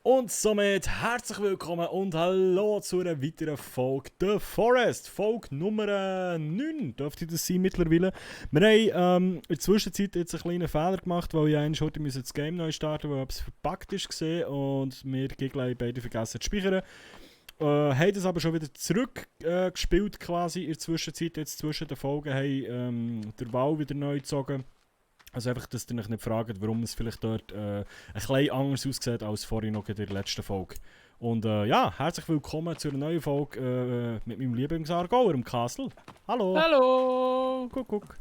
Und somit herzlich willkommen und hallo zu einer weiteren Folge The Forest. Folge Nummer 9 dürfte das sein mittlerweile. Wir haben in der Zwischenzeit jetzt einen kleinen Fehler gemacht, weil ich eigentlich heute das Game neu starten musste, weil es verpackt ist gesehen und wir gleich beide vergessen zu speichern. Haben das aber schon wieder zurückgespielt quasi in der Zwischenzeit. Jetzt zwischen den Folgen haben der Wall wieder neu gezogen. Also einfach, dass ihr euch nicht fragt, warum es vielleicht dort ein bisschen anders aussieht als vorhin noch in der letzten Folge. Und ja, herzlich willkommen zu einer neuen Folge mit meinem Lieblingsargauer im Castle. Hallo! Hallo! Guck.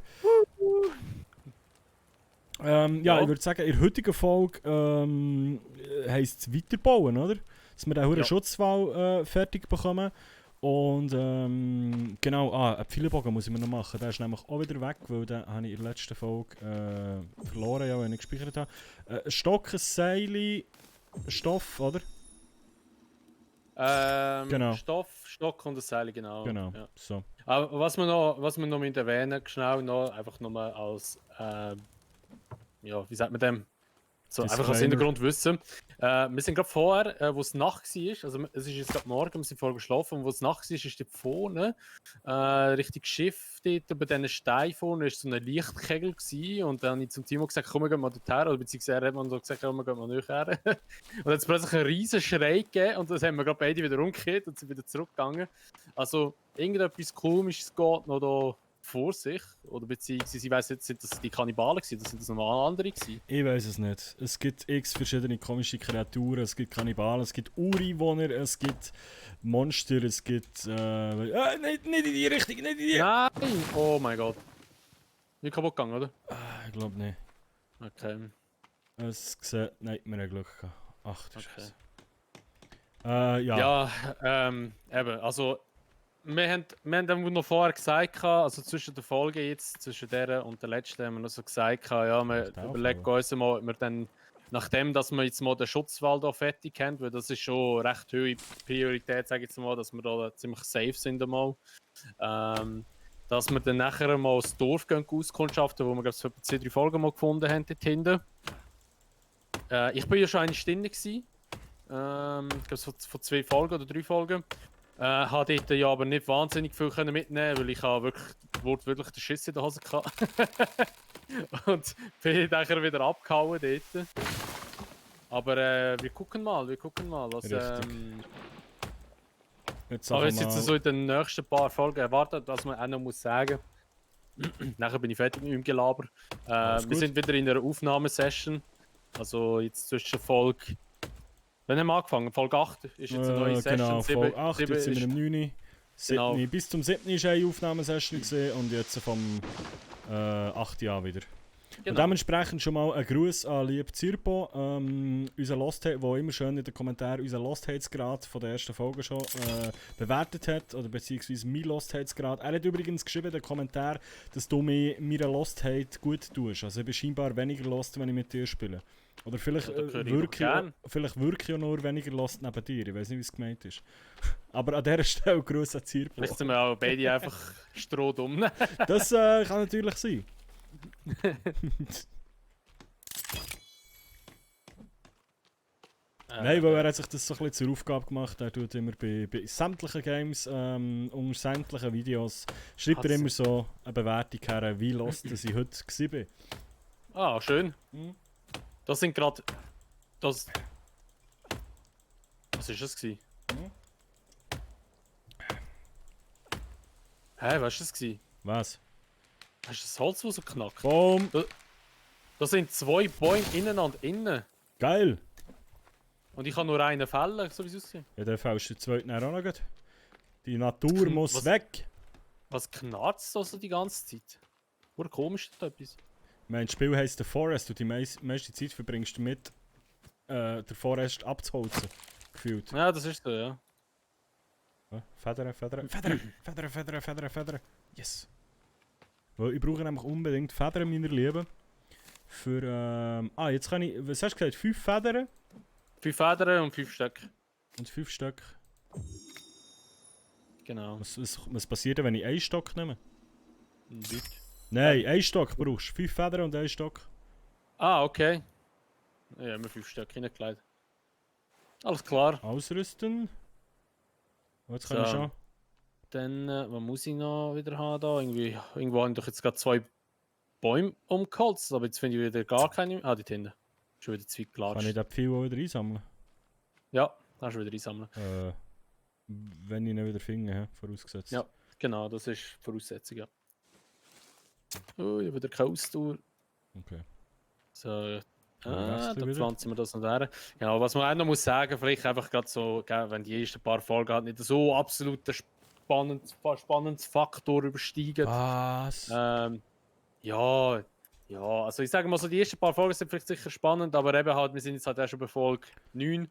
Ja, ich würde sagen, in der heutigen Folge heisst es weiterbauen, oder? Dass wir den hohen Schutzwall fertig bekommen. Und genau, einen Pfeilbogen muss ich mir noch machen. Der ist nämlich auch wieder weg, weil den habe ich in der letzten Folge verloren, ja, wenn ich gespeichert habe. Ein Stock, ein Seil, Stoff, oder? Genau. Stock und ein Seil, genau. Genau, Ja. so. Aber was wir noch erwähnen, schnell noch, einfach nochmal als, ja, wie sagt man dem? So, einfach als Hintergrund wissen. Wir sind gerade vorher, wo es Nacht war, also es ist jetzt gerade morgen, wir sind vorher geschlafen, und wo es Nacht war, ist dort vorne, Richtung Schiff dort über diesen Stein vorne, ist so ein Lichtkegel gewesen, und dann habe ich zum Timo gesagt, komm, wir gehen mal dorthin, oder beziehungsweise er hat mir so gesagt, komm, wir gehen mal nachher. Und dann hat es plötzlich einen riesen Schrei gegeben, und das haben wir gerade beide wieder umgekehrt und sind wieder zurückgegangen. Also, irgendetwas Komisches geht noch da vor sich, oder beziehungsweise ich weiss jetzt, sind das die Kannibalen gewesen, oder sind das nochmal andere gewesen? Ich weiß es nicht. Es gibt x verschiedene komische Kreaturen, es gibt Kannibalen, es gibt Ureinwohner, es gibt Monster, es gibt... nicht in die Richtung, nicht in die... Nein! Oh mein Gott. Nicht kaputt gegangen, oder? Ich glaube nicht. Okay. Es sieht... Nein, wir haben Glück gehabt. Ach du Okay. Scheiße. Ja. Ja, eben, also wir haben noch vorher gesagt, also zwischen der Folge jetzt, zwischen der und der letzten, haben wir noch so gesagt, ja, wir überlegen uns mal, ob wir dann, nachdem dass wir jetzt mal den Schutzwall da fertig haben, weil das ist schon recht hohe Priorität, sage ich jetzt mal, dass wir da ziemlich safe sind einmal, dass wir dann nachher mal das Dorf gehen auskundschaften, wo wir, glaube ich, etwa 2-3 Folgen mal gefunden haben dort hinten. Ich bin ja schon eine Stunde gewesen. Ich glaube, von 2 Folgen oder 3 Folgen. Habe dort ja aber nicht wahnsinnig viel mitnehmen, weil ich wortwörtlich den Schiss in der Hose hatte. Und bin nachher wieder abgehauen dort. Aber wir gucken mal, was Jetzt so in den nächsten paar Folgen erwartet, was man auch noch muss sagen. Nachher bin ich fertig mit dem Gelaber. Wir sind wieder in einer Aufnahmesession. Also jetzt zwischen Folge... Wann haben wir angefangen? Folge 8 ist jetzt eine neue Session. Genau, Folge 8, jetzt sind wir im 9. Genau. Bis zum 7. war eine Aufnahmesession und jetzt vom 8. Jahr wieder. Genau. Und dementsprechend schon mal ein Gruß an lieb Zirpo, unser Lost Hate, der immer schön in den Kommentaren unseren Lost Hates Grad von der ersten Folge schon bewertet hat, oder beziehungsweise mein Lost Hates Grad. Er hat übrigens geschrieben in den Kommentaren, dass du mir Lost Hate gut tust. Also ich bin scheinbar weniger Lost, wenn ich mit dir spiele. Oder vielleicht, wirklich auch nur weniger Lost neben dir. Ich weiß nicht, wie es gemeint ist. Aber an dieser Stelle Gruß an Zirpo. Vielleicht sind wir auch beide einfach strohdumm. Das kann natürlich sein. Nein, weil er hat sich das so ein bisschen zur Aufgabe gemacht. Er tut immer bei sämtlichen Games, unter sämtlichen Videos, schreibt er immer so eine Bewertung her, wie lost ich heute war. Ah, schön. Das sind gerade... Was ist das gewesen? Hä, was ist das gewesen? Was? Hast du das Holz, das so knackt? Boom! Da sind 2 Bäume ineinander innen. Geil! Und ich kann nur einen fällen, so wie es aussieht. Ja, dann fällst du den zweiten auch noch. Die Natur muss weg! Was knarzt so die ganze Zeit? Oder komisch ist das etwas? Mein Spiel heisst The Forest und die meiste Zeit verbringst du mit, den Forest abzuholzen. Gefühlt. Ja, das ist so, ja. Federn. Yes! Weil ich brauche nämlich unbedingt Federn, meine Lieben. Für, jetzt kann ich, was hast du gesagt, 5 Federn? 5 Federn und 5 Stück. Und 5 Stück. Genau. Was passiert, wenn ich einen Stock nehme? Nicht. Nein, einen Stock brauchst du. 5 Federn und einen Stock. Ah, okay. Ja, haben wir 5 Stück hineingelegt. Alles klar. Ausrüsten. Jetzt kann So. ich schon. Dann, was muss ich noch wieder haben da? Irgendwo habe ich doch jetzt gerade 2 Bäume umgeholzt, aber jetzt finde ich wieder gar keine. Ah, die hinten. Schon wieder 2 Kann ich gelatscht. den Pfeil auch wieder einsammeln? Ja, kannst du wieder einsammeln. Wenn ich ihn wieder finde, vorausgesetzt. Ja. Genau, das ist die Voraussetzung, ja. Oh, ich habe wieder keine Ausdauer. Okay. So, Wechsel dann wieder. pflanzen wir das noch her. Genau, was man auch noch muss sagen, vielleicht einfach gerade so, gell, wenn die ersten paar Folgen halt nicht so absolut spannendes Faktor übersteigen. Was? Ja, also ich sage mal so, die ersten paar Folgen sind vielleicht sicher spannend, aber eben halt, wir sind jetzt halt erst schon bei Folge 9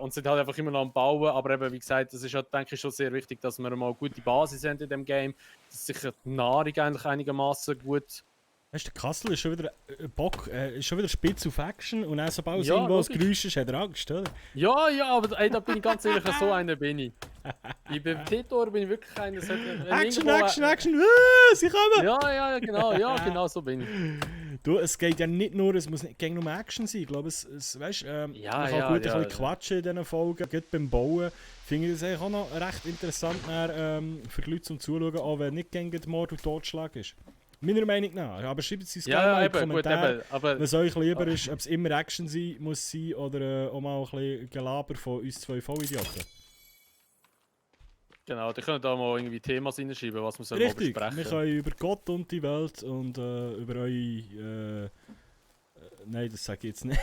und sind halt einfach immer noch am Bauen, aber eben, wie gesagt, das ist halt, denke ich, schon sehr wichtig, dass wir mal eine gute Basis haben in dem Game, dass sicher die Nahrung eigentlich einigermaßen gut. Weißt du, der Kassel ist schon wieder ist schon wieder spitz auf Action und auch sobald es Ja, irgendwo ein logisch. Geräusch ist, hat er Angst, oder? Ja, aber ey, da bin ich ganz ehrlich, so einer bin ich. Ich bin Titor, bin ich wirklich einer, Action! Sie kommen! Ja, genau so bin ich. Du, es geht ja nicht nur, es muss nicht gegen nur Action sein. Ich glaube, weißt, man kann gut ein bisschen quatschen in diesen Folgen. Gerade beim Bauen finde ich das eigentlich auch noch recht interessant für die Leute zum Zuschauen, auch wenn nicht gegen Mord und Totschlag ist. Meiner Meinung nach. Aber schreibt es uns gerne mal in die Kommentare, was euch lieber ist, ob es immer Action muss sein oder auch mal ein bisschen Gelaber von uns zwei Vollidioten. Genau, die können da mal irgendwie Themen reinschreiben, was wir mal besprechen. besprechen. Wir können über Gott und die Welt und über eure... nein, das sage ich jetzt nicht.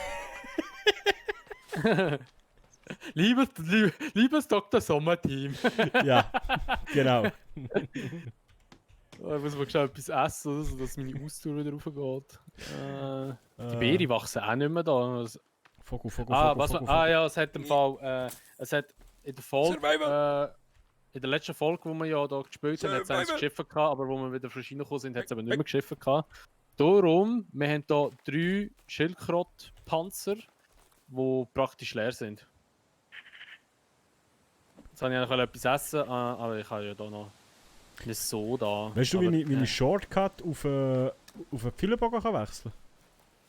Liebes Dr. Sommer-Team. Ja, genau. Ich muss mal schnell etwas essen, oder, dass meine Ausdauer wieder raufgeht. Die Beeren wachsen auch nicht mehr da. Vogel. Ja, es hat im Fall... es hat in der Folge... in der letzten Folge, wo wir ja hier gespielt haben, hat es eins geschiffen gehabt, aber wo wir wieder frisch reingekommen sind, hat es aber nicht mehr geschiffen gehabt. Darum, wir haben hier 3 Schildkrötenpanzer, die praktisch leer sind. Jetzt habe ich eigentlich etwas essen, aber ich habe ja hier noch nicht so da. Weißt du, wie ich Shortcut auf einen Pfeilenbogen kann wechseln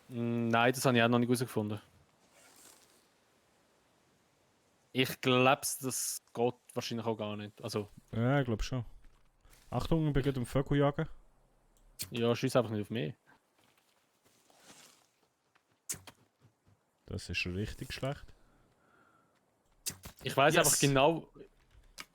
kann? Nein, das habe ich auch noch nicht herausgefunden. Ich glaube, das geht wahrscheinlich auch gar nicht. Also, ja, ich glaube schon. Achtung, ich bin gerade am Vögel jagen. Ja, schieß einfach nicht auf mich. Das ist schon richtig schlecht. Ich weiß einfach genau.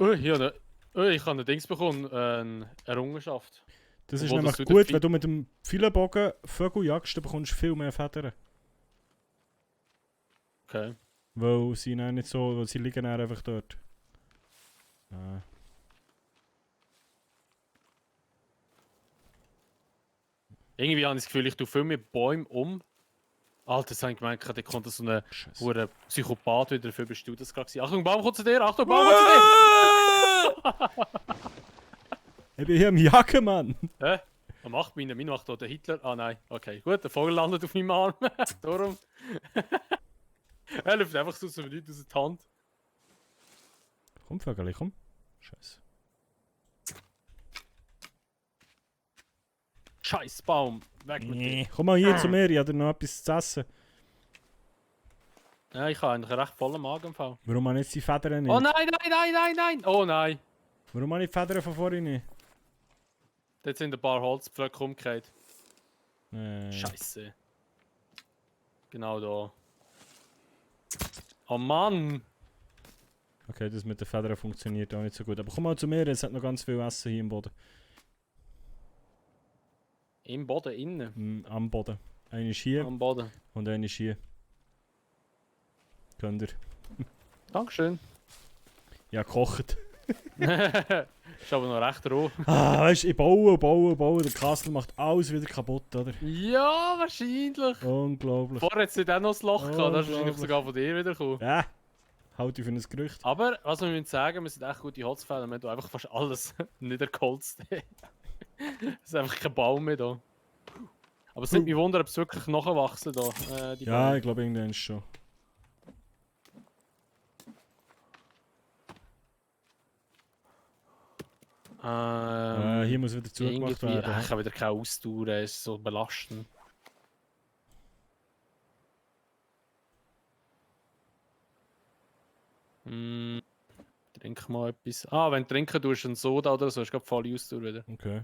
Ich habe ein Dings bekommen, eine Errungenschaft. Das ist nämlich gut, wenn du mit dem Pfeilenbogen Vögel jagst, dann bekommst du viel mehr Federn. Okay. Weil sie nicht so, weil sie liegen dann einfach dort. Irgendwie habe ich das Gefühl, ich tue viel mehr Bäume um. Alter, das habe ich gemeint, da kommt so ein hoher Psychopath wieder für bestimmt das gerade. Achtung, Baum kommt zu dir! Achtung, Baum kommt zu dir! Ich bin hier am Jagen, Mann! Hä? Was macht meine? Meine macht hier der Hitler. Ah nein, okay. Gut, der Vogel landet auf meinem Arm. Darum. Er läuft einfach so Leute aus der Hand. Komm, Vögel, komm. Scheiße. Scheiß Baum! Weg mit dir! Komm mal hier zu mir, ich habe noch etwas zu essen. Ja, ich habe eigentlich einen recht vollen Magen im Fall. Warum habe ich jetzt die Federn nicht? Oh nein! Oh nein! Warum habe ich die Federn von vorhin nicht? Dort sind ein paar Holzpflöcke umgekehrt. Nee. Scheiße. Genau da. Oh Mann! Okay, das mit den Federn funktioniert auch nicht so gut. Aber komm mal zu mir, es hat noch ganz viel Essen hier im Boden. Im Boden innen? Am Boden. Einer ist hier Am Boden. und einer ist hier. Könnt ihr. Dankeschön. Ja, gekocht. Ist aber noch recht roh. Weißt du, ich baue. Der Kassel macht alles wieder kaputt, oder? Ja, wahrscheinlich. Unglaublich. Vorher hat es nicht auch noch das Loch gehabt, das ist wahrscheinlich sogar von dir wieder gekommen. Ja, halte ich für ein Gerücht. Aber, was wir müssen sagen, wir sind echt gute Holzfäller, wir haben einfach fast alles niedergeholzt. Es ist einfach kein Baum mehr da. Aber es nimmt mich wunder, ob es wirklich nachwachsen da, die Ja, Bäume. ich glaube irgendwann schon. Hier muss wieder zugemacht werden. Ich habe wieder keine Ausdauer, es ist so belastend. Trink mal etwas. Ah, wenn du trinken tust, einen Soda oder so, ist gerade voll aus wieder. Okay.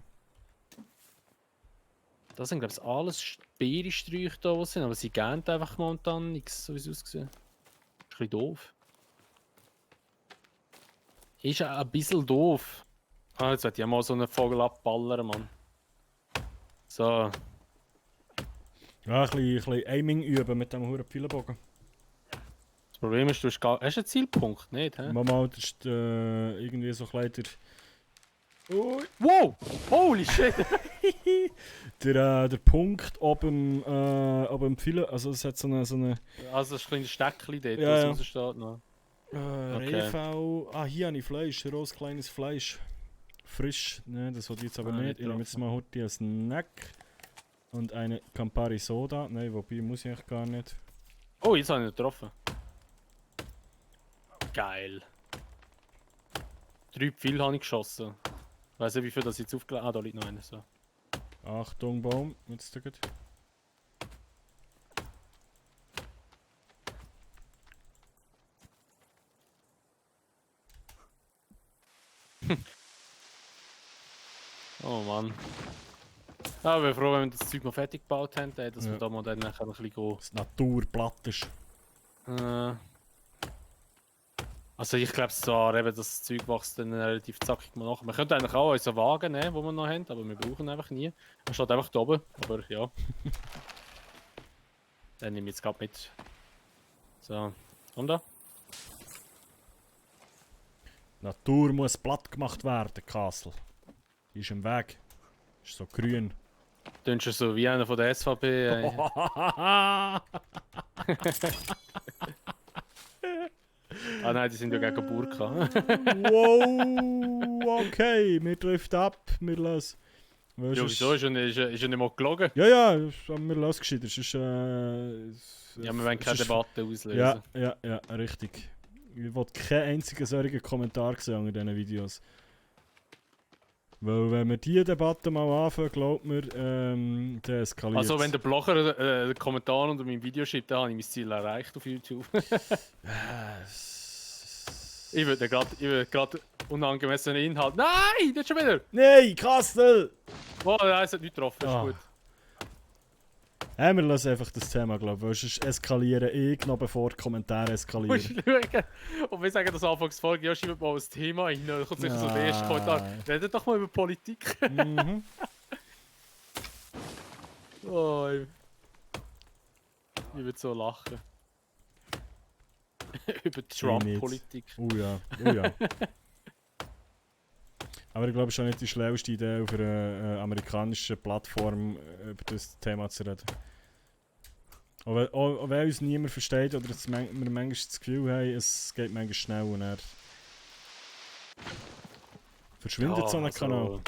Das sind, glaube ich, alles Beerensträuche da, die sind, aber sie gehen einfach momentan nichts, so wie es aussieht. Ist ein bisschen doof. Ist ein bisschen doof. Ah, jetzt werde ich mal so einen Vogel abballern, Mann. So. Ja, ein bisschen Aiming üben mit dem huren Pfeilenbogen. Das Problem ist, du hast einen Zielpunkt, nicht? Hä? Mal, das ist irgendwie so ein bisschen Wow! Holy shit! der Punkt oben Pfeilen, also es hat so eine Also das kleine Steckchen dort, Ja, was ja. raussteht noch. Revo. Ah, hier habe ich Fleisch, rohes kleines Fleisch. Frisch, ne, das wollte ich jetzt aber nicht. Ich nehme jetzt mal heute einen Snack und eine Campari Soda. Nein, wobei muss ich eigentlich gar nicht. Oh, jetzt habe ich ihn getroffen. Geil. 3 Pfeile habe ich geschossen. Ich weiß nicht, wie viel das jetzt aufgelegt. Ah, da liegt noch einer. So. Achtung, Baum, jetzt da geht. Oh Mann. Ja, ich bin froh, wenn wir das Zeug noch fertig gebaut haben, dass Ja. wir da mal dann nachher ein bisschen gehen. Das Naturplatt ist. Also ich glaube zwar, eben, das Zeug wächst dann relativ zackig mal nach. Wir könnten eigentlich auch unseren Wagen nehmen, den wir noch haben, aber wir brauchen ihn einfach nie. Er steht einfach da oben, aber ja. Den nehme ich jetzt gerade mit. So, und da? Natur muss platt gemacht werden, Kassel. Die ist im Weg. Ist so grün. Du tust so wie einer von der SVP. Ah nein, die sind ja gegen Burka. Wow, okay, wir driften ab, wir lassen. Ja, wieso? Ist er nicht mal gelogen? Ja, wir lassen gescheiter. Sonst, Ja, wir wollen keine Debatte auslösen. Ja, richtig. Ich wollte keinen einzigen solchen Kommentar sehen unter diesen Videos. Weil wenn wir diese Debatte mal anfangen, glaubt mir, dann eskaliert Also wenn der Blogger einen Kommentar unter meinem Video schreibt, dann habe ich mein Ziel erreicht auf YouTube. Ich würde gerade unangemessenen Inhalt. Nein, nicht schon wieder! Nein, Kastel! Oh nein, es hat nicht getroffen, ist Ah. gut. Ja, wir lassen einfach das Thema, glaube ich. Sonst eskalieren noch bevor die Kommentare Musst eskalieren. du schauen. Und wir sagen das Anfangsfolge, ja, schreibt mal ein Thema rein. Dann kommt sicher so der erste Kommentar. Redet doch mal über Politik. Mhm. Oh, ich würde so lachen. Über Trump-Politik. Oh ja. Aber ich glaube, es ist auch nicht die schlauste Idee, auf einer amerikanischen Plattform über das Thema zu reden. Auch wenn uns niemand versteht oder wir manchmal das Gefühl haben, es geht manchmal schnell und er verschwindet so ein Kanal.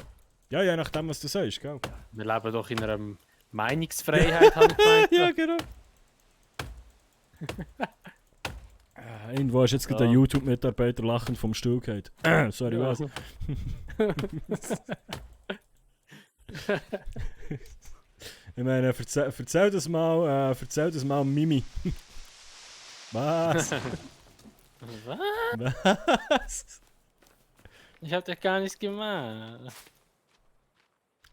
Ja, je nachdem, was du sagst, gell? Wir leben doch in einer Meinungsfreiheit, habe ich gemeint. Ja, genau. Irgendwo ist jetzt gerade Ja. ein YouTube-Mitarbeiter lachend vom Stuhl gefallen. Sorry, Ja. was? Ich meine, erzähl das mal Mimi. Was? Was? Was? Ich hab doch gar nichts gemacht.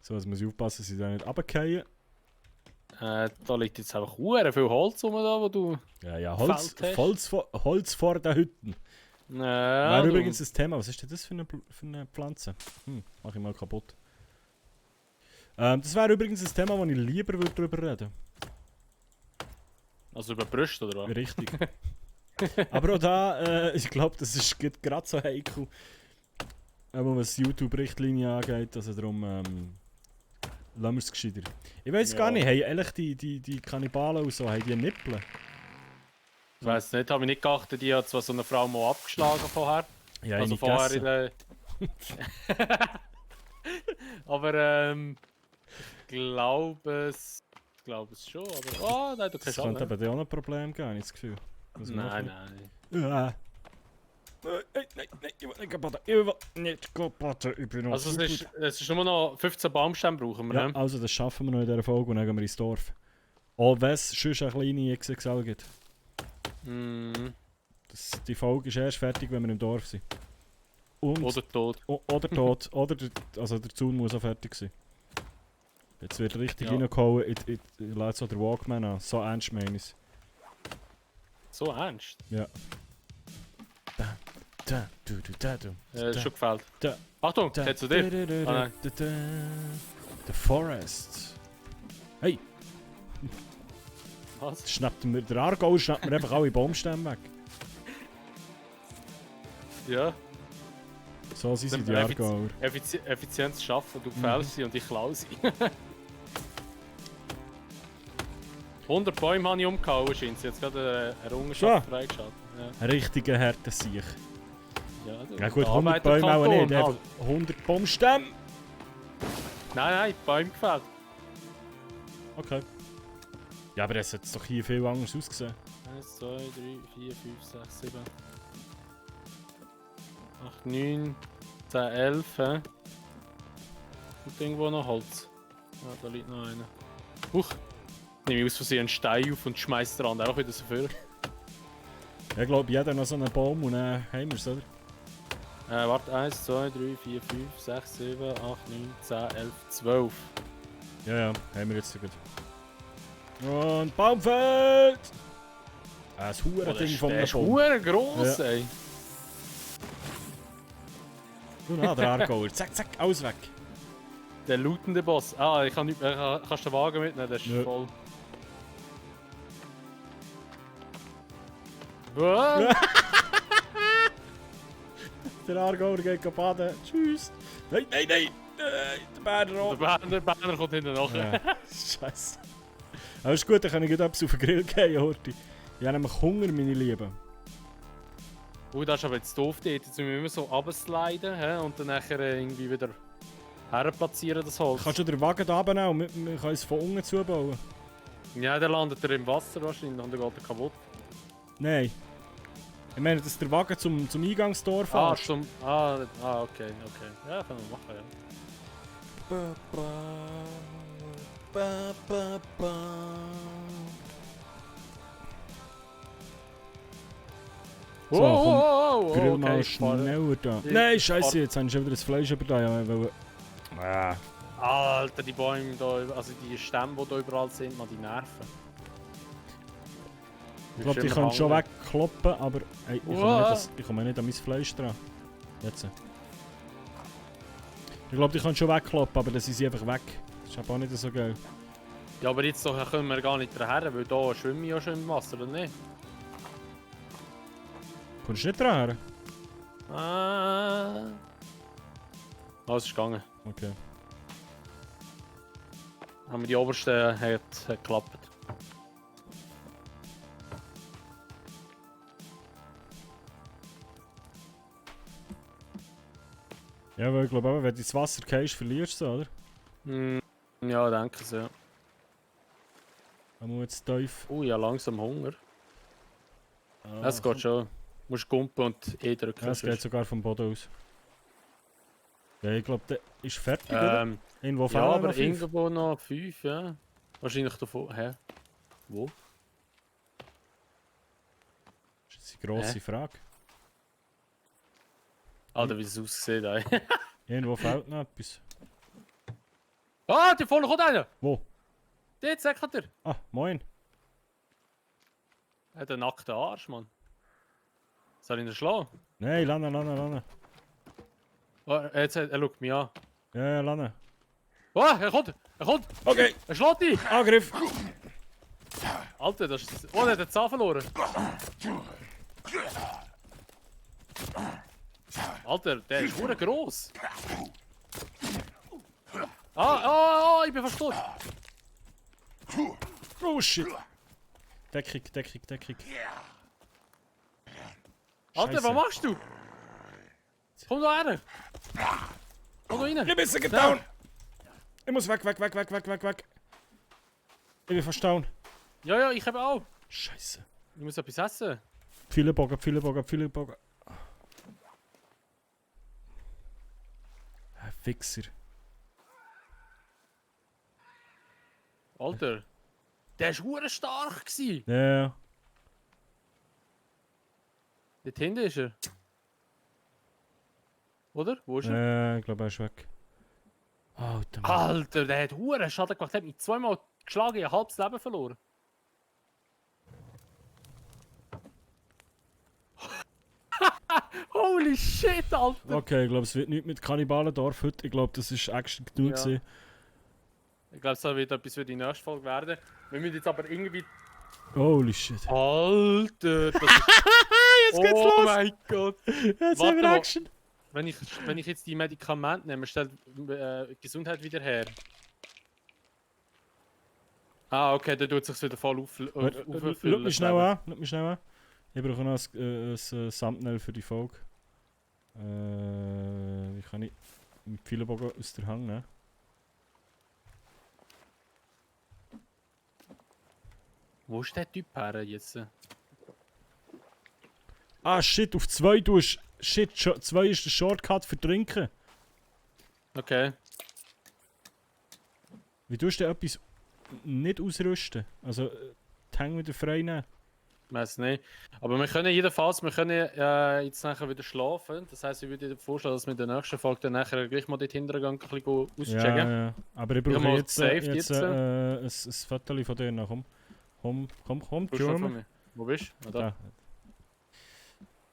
So, jetzt muss ich aufpassen, dass sie da nicht runterfallen. Da liegt jetzt einfach viel Holz rum, da, wo du... Ja, Fällt Holz vor den Hütten. Ja, Wäre du- übrigens das Thema. Was ist denn das für eine Pflanze? Mach ich mal kaputt. Das wäre übrigens ein Thema, wo ich lieber darüber reden Also über Brüste, oder was? Richtig. Aber auch da, ich glaube, das ist gerade so heikel. Aber was YouTube-Richtlinie angeht, also darum lassen wir es gescheiter. Ich weiß gar Ja. nicht, haben ehrlich die Kannibalen und so, haben die Nippel? Ich weiss nicht, habe ich nicht geachtet, die hat zwar so eine Frau mal abgeschlagen vorher. Ja, Also ich vorher in gegessen. der... Aber ich glaube es schon, aber... Oh nein, du Das kannst könnte auch. eben auch noch ein Problem geben, habe ich das Gefühl. Was Nein, machen nein. wir? Nein, ich will nicht kaputt. Ich will nicht kaputt. Ich bin noch Also zu es ist nur noch 15 Baumstämme brauchen wir, Ja, ne? also das schaffen wir noch in dieser Folge und dann gehen wir ins Dorf. Auch wenn es sonst eine kleine XXL gibt. Mm. Das die Folge ist erst fertig, wenn wir im Dorf sind. Und, Oder tot. oder tot. Oder also der Zaun muss auch fertig sein. Jetzt wird richtig Ja. reingehauen, ich lade so den Walkman an. So ernst meine ich es. So ernst? Ja. Da, da, du, da, du. Ist schon gefällt. Da, Achtung, da, jetzt zu dir. da, Ah, nein. The Forest. Hey, Was? schnappt mir, der Aargau schnappt mir einfach alle Baumstämme weg. Ja. So sind sie, Dann die Aargauer. Effizienz schaffen, du gefällst sie und ich klaue sie. 100 Bäume habe ich umgehauen, scheint sie. Jetzt gerade eine Errungenschaft So. freigeschaltet. Ja. Ein richtiger harter Sieg. Ja, du, Ja gut, 100 Bäume auch nicht, einfach 100 Baumstämme. Nein, Bäume gefällt. Okay. Ja, aber es hat doch hier viel anders ausgesehen. 1, 2, 3, 4, 5, 6, 7, 8, 9, 10, 11. Hä? Und irgendwo noch Holz. Ja, da liegt noch einer. Huch! Nehme ich aus Versehen einen Stein auf und schmeiß den anderen auch wieder so viel. Ich glaube, jeder noch so einen Baum und dann haben wir es, oder? Warte, 1, 2, 3, 4, 5, 6, 7, 8, 9, 10, 11, 12. Ja, ja, haben wir jetzt so gut. Und Baumfeld! Das Huren-Ding von Der einem ist Baum. verdammt gross, Ja. ey. Und dann der Aargauer. Zack, zack, alles weg. Der lootende Boss. Ah, ich kann nicht mehr. Kannst du den Wagen mitnehmen? Der ist Nö. voll. Wow. Der Aargauer geht baden. Tschüss. Nein, nein, nein. Der Berner auch. Der Banner kommt hinten nachher. Ja. Scheiße. Aber ist gut, dann kann ich gut etwas auf den Grill gehen, Horti. Ich habe nämlich Hunger, meine Lieben. Das ist aber jetzt doof dort. Jetzt müssen wir immer so runtersliden und dann nachher irgendwie wieder herplatzieren, das Holz. Kannst du den Wagen da runternehmen und wir können es von unten zubauen? Ja, der landet er im Wasser wahrscheinlich und dann geht er kaputt. Nein. Ich meine, dass der Wagen zum Eingangstor fährst. Okay. Ja, können wir machen, ja. So, komm. Grill okay, mal ich fahre. schneller da. Ich Nein, scheiße, fahr- jetzt habe ich schon wieder das Fleisch über da. Ja, weil... Alter, die Bäume da, also die Stämme, die da überall sind, man, die nerven. Ich glaube, die können schon wegkloppen, aber ey, ich komme nicht an mein Fleisch dran. Jetzt. Ich glaube, die können schon wegkloppen, aber dann sind sie einfach weg. Das ist aber auch nicht so geil. Ja, aber jetzt doch können wir gar nicht daher, weil da schwimme ich ja schon im Wasser, oder nicht? Kommst du nicht dran? Oh, es ist gegangen. Okay. Haben wir die oberste hat geklappt. Ja, weil ich glaube, wenn du ins Wasser gehst, verlierst du es, oder? Ja, denke ich, ja. Dann muss jetzt tief. Ja, langsam Hunger. Ah, Es geht schon. Du musst gumpen und E drücken. Ja, es geht sogar vom Boden aus. Ja, ich glaube, der ist fertig, oder? Irgendwo Ja, fehlen aber noch 5. irgendwo noch 5, ja. Wahrscheinlich davon. Hä? Wo? Das ist eine grosse Frage. Alter, wie es aussieht, ey. Irgendwo fehlt noch etwas. Ah, da vorne kommt einer! Wo? Dort säckert er! Ah, moin. Er hat einen nackten Arsch, Mann. Soll ich ihn schlagen? Nein, lerne. Oh, er schaut mich an. Ja, lerne. Oh, er kommt! Okay, Er schlägt dich! Angriff. Alter, das ist... Oh, der hat den Zahn verloren! Alter, der ist verdammt gross! Ich bin fast tot! Oh shit. Deckung. Alter, Scheiße. was machst du? Komm da her! Komm da rein! Ich bin sogar down. Ich muss weg. Ich bin fast down. Ja, ich habe auch! Scheiße. Ich muss etwas essen. Viele Bogen. Fixer. Alter, der war verdammt stark gewesen. Ja. Dort hinten ist er. Oder? Wo ist er? Ich glaube, er ist weg. Alter, Mann. Alter, der hat Huren Schaden gemacht. Der hat mich zweimal geschlagen, ich habe halbes Leben verloren. Holy shit, Alter! Okay, ich glaube, es wird nicht mit Kannibalendorf heute. Ich glaube, das ist Action genug Ja. gewesen. Ich glaube, es wird etwas für die nächste Folge werden. Wir müssen jetzt aber irgendwie... Holy shit. Alter! Das ist... Jetzt geht's oh los! mein Gott! Jetzt Warte haben wir mal. Action! Wenn ich jetzt die Medikamente nehme, stellt Gesundheit wieder her. Ah, okay, dann tut es sich wieder voll auffüllen. Schau mich schnell an. Schau mich schnell an. Ich brauche noch ein Thumbnail für die Folge. Wie kann ich mit Pfeilenbogen aus der Hand nehmen? Wo ist der Typ her jetzt? Ah shit, auf 2 tust. Shit, 2 ist der Shortcut für Trinken. Okay. Wie tust du denn etwas nicht ausrüsten? Also die Hänge wieder frei nehmen? Weiß nicht. Aber wir können jetzt nachher wieder schlafen. Das heisst, ich würde dir vorschlagen, dass wir in der nächsten Folge dann nachher gleich mal dort hinten gehen, ein bisschen auschecken. Ja. Aber ich brauche mal jetzt, gesaved ein Foto von dir noch. Komm, Kommst du schon German. von mir? Wo bist du? Da.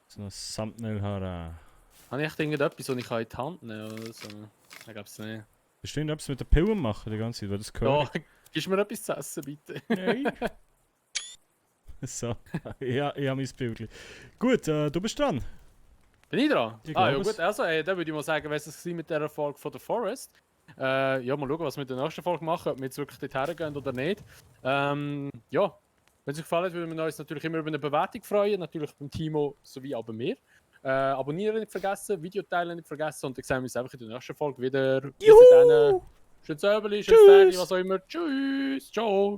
So ein Thumbnail haben. Habe ich echt irgendetwas, das ich in die Hand nehmen kann oder so? Ich glaube es nicht. Bist du etwas mit den Pillen machen die ganze Zeit, weil das gehört? Ja, gibst mir etwas zu essen, bitte. Nein. So, ja, ich habe mein Bild. Gut, du bist dran. Bin ich dran? Ich Ja glaub es. gut, also dann würde ich mal sagen, was es war mit dieser Folge von The Forest. Ja, mal schauen, was wir in der nächsten Folge machen, ob wir jetzt wirklich dorthin gehen oder nicht. Ja, wenn es euch gefallen hat, würden wir uns natürlich immer über eine Bewertung freuen, natürlich beim Timo sowie auch bei mir. Abonnieren nicht vergessen, Video teilen nicht vergessen und dann sehen wir uns einfach in der nächsten Folge wieder. Bis dann. Schönes Abend, schönes Tag, was auch immer. Tschüss, ciao.